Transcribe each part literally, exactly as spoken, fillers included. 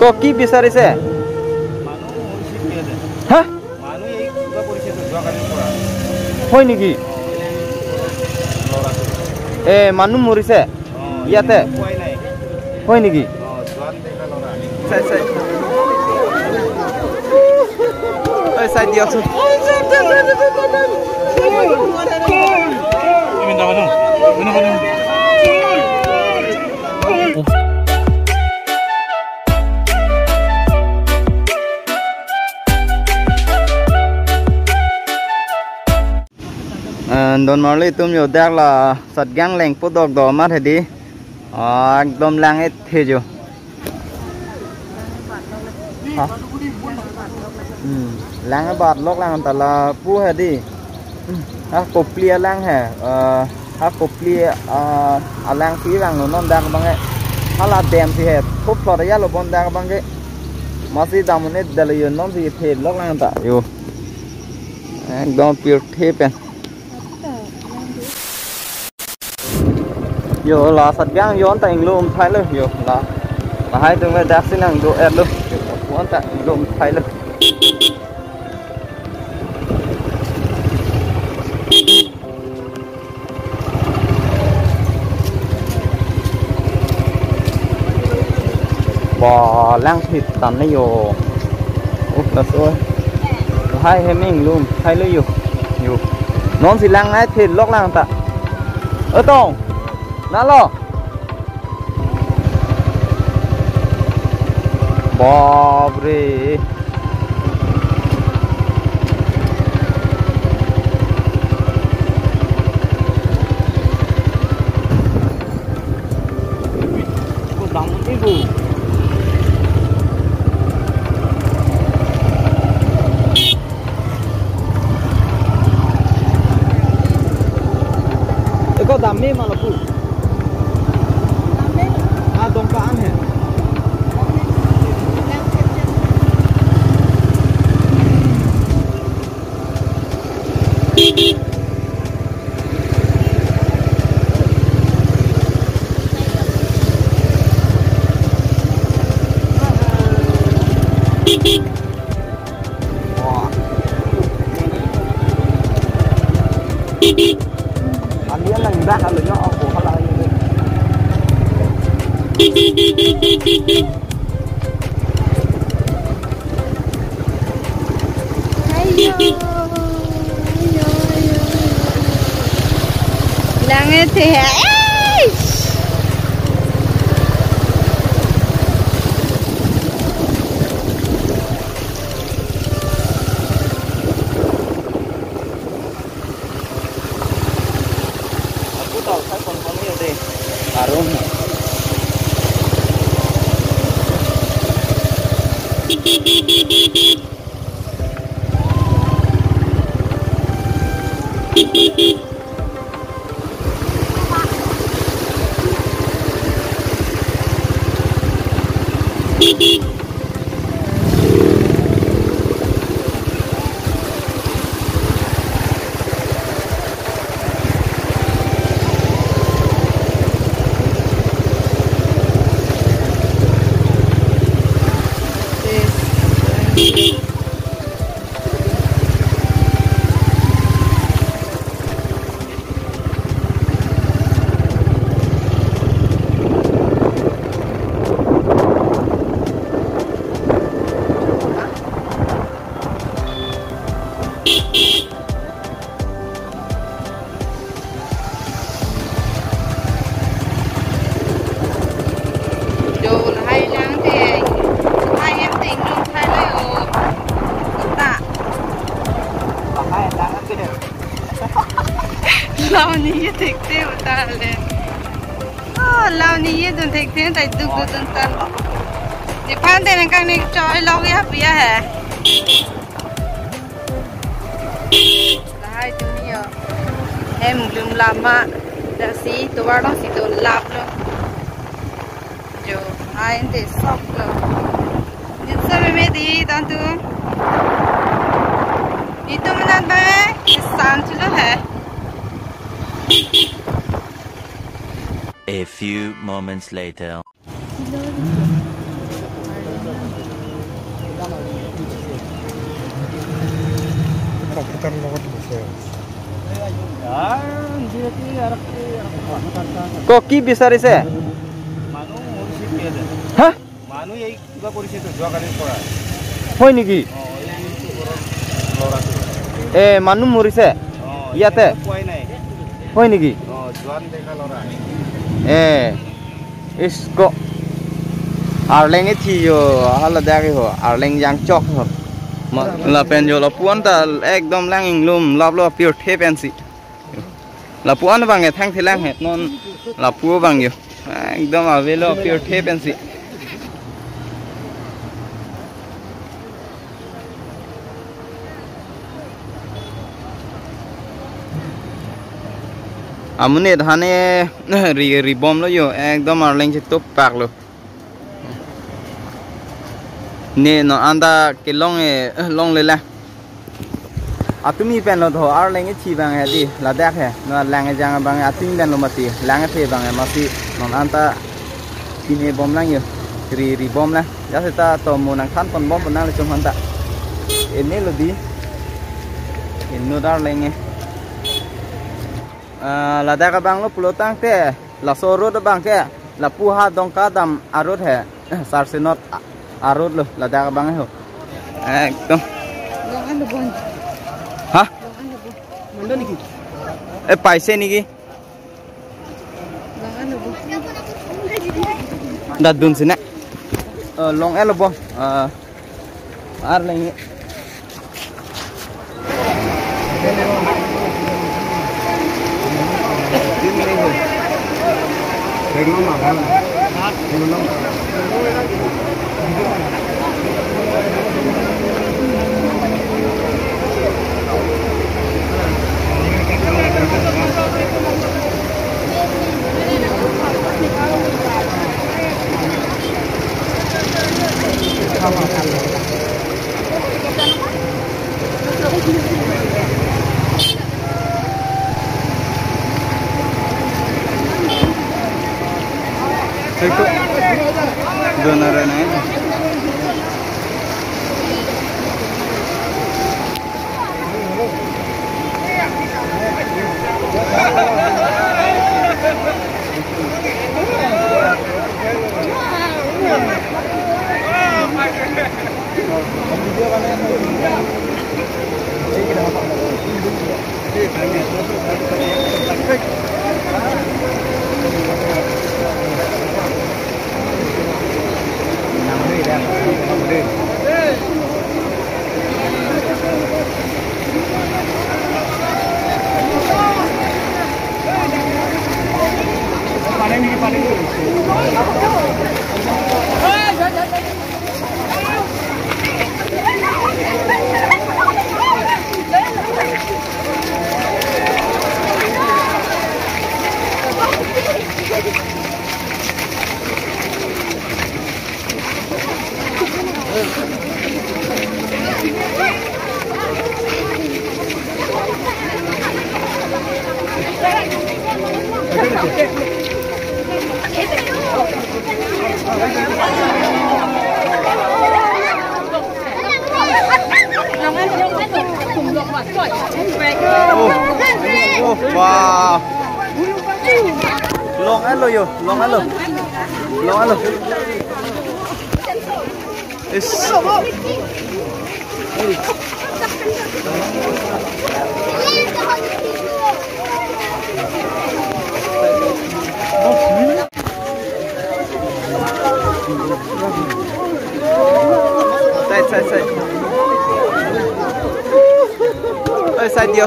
তো কি বিচাৰিছে? মানুহ মৰিছে ইয়াতে। হা? মানুহ এই কিবা কৰিছে তো, যোৱাকালিৰ পৰা। হয় নেকি? অ, এই ল'ৰাটো। এ, মানুহ মৰিছে? অ, ইয়াতে? পোৱাই নাই। হয় নেকি? অ, যোৱাত দেখা ল'ৰা। চাই, চাই। ঐ, চাই দিয়কচোন। Eh, don marli atum yo, dak la Satgang lengpo dok do mat hedi. Ah, ekdom lang-et he jo. Ha? Hmm, lang-e bat lok lang ta lapu hedi. Hmm, ha Kopili alang he. Eh, ha Kopili, ah, alangsi vanglo non dak abang ke. Hala dam si he. Thop thlot ya lo bon dak abang ke. Masi dam un-e dalo yo, non si phe lok lang ta yo. Ekdom pirthe pen. Yo, la Satgang yo-an ta inglum thailo yo la. Lahai atum ke dak si nangdo-etlo. Yo, pu-an ta inglum thailo. Ba, lang thit tanglo yo. Oh, laso. Lahai hem inglum thailo yo. Yo. Non si lang-et phe lok lang ta. Oi tong. Nalo. Bap re. Ko dam ni bu. Eko dam ni malu pu. Ah, dongka an he. Wah. Alian lang dah kalau nyo aku halal ini. Ayo, ayo, ayo. Lang-et he. Eish! Aku tahu, saya konfirm ya deh. Arum. Jo, lahai lang te, lahai hem te inglum thailo yo. Ta. Lahai lang te. Loni ye thekthe uta le. Ah, loni ye dun thekthe, ta duk duk dun ta. Nephan te nangkang ne choi lok ya pia he. Lahai atum yo. Hem lum lama. Lasi tovar dong si do laplo. Jo, hai ante sok lo. Nitsa meme di tantu. Itum nat ba, isan chulo hai. A few moments later. Bukan lewat bisa. Ko ki bisarise? Manu mursi piada. Hah? Manu ei kiba korise to, joa kali kora. Hoi niki? Oh, ei lora to. E, manu morise? Oh, iyate? Kuai nai. Hoi niki? Oh, joan deka lora. E, isko. Arleng ethi jo, hala dagi ho. Arleng jangchok ho. Ma, lapen jo lapu-an ta ekdom lang inglum, laplo pirthe pensi. Lapu-an abang e thangthelang he, non lapu abang jo. Ekdom avelo pirthe pensi. Amonit hane ri, ribomlo jo, ekdom arleng chetup paklo. Ne non anta kelong e, longle la. Atumi penlo tho, arleng ethi abang he di, ladak he. Non lang ejang abang atumi penlo mati, lang ethe abang he mati, non anta pine bomlang jo, ri, ribomlang. Jaseta to mo nangthan ponbom pon nangle chom hanta. Inelo di. Inut arleng e. Ah, ladak abanglo pulotangte, laso road abang ke, lapu ha Dongkadam a-road he, Sarsenot a-, a-road lo, ladak abang ho. Ekdom. Long alo bon. Hah? Long alo bon. Mando niki? E, paise niki? Long alo bon. Dadun sini. E, long alo bon. E, arleng. Eko. Donar na. Oh, oh, wow. Long alo jo, long alo. Long alo. Is. Side, side, side. Oi, side diyo.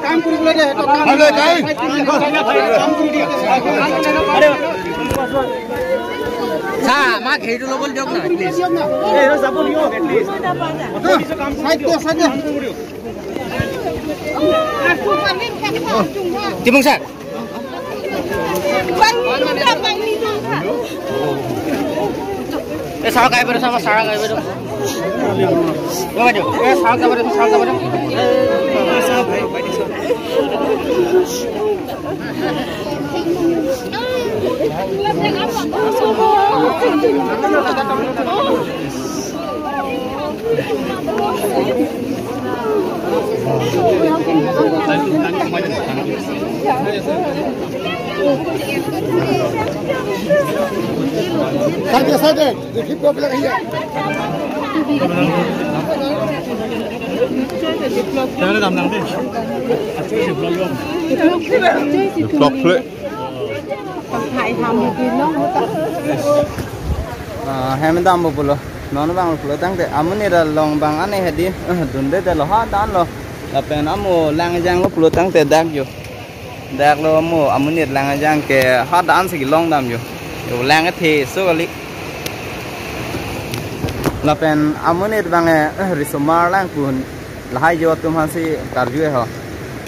কাম কৰিবলৈ দে, সিহঁতক কাম কৰিবলৈ দে। কাম কৰি দিয়া। চা, আমাক হেৰিটো ল'বলৈ দিয়ক না, please। দিয়ক না। এই, এইটো যাব দিয়ক, at least। চাইড দিয়া, চাইড দিয়া। Timung sir. Eh, sara kai bedo, sama sara kai bedo. Bapak jo, eh, sara kai bedo, sara kai bedo. Side, side, they keep going like here. Block play. Ah, hem dampo pulo. Non abang pulo tangte amonit along abang ane hedi, eh, dunde detlo, hadak-anlo. Lapen amo lang janglo pulo tangte dak jo. Daklo amo amonit lang jang ke hadak-an si kelong dam jo. Jo lang athe so kali. Lapen amonit abang, eh, risomar lang pun. Lahai jo atum aphan si karju ho.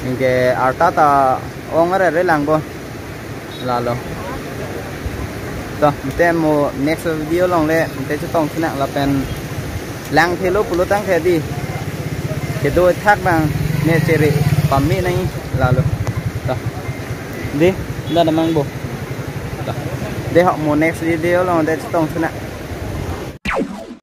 Anke arta ta ong arere lang bo. Lalo. To, ante mo next video along le, ante chetong sinang lapen lang thelo pulo tangte di. Kedo thak bang, ne chere pame nai lalo. To. Di, dak damnang bo. To. Di ho mo next video along ante chetong sinang.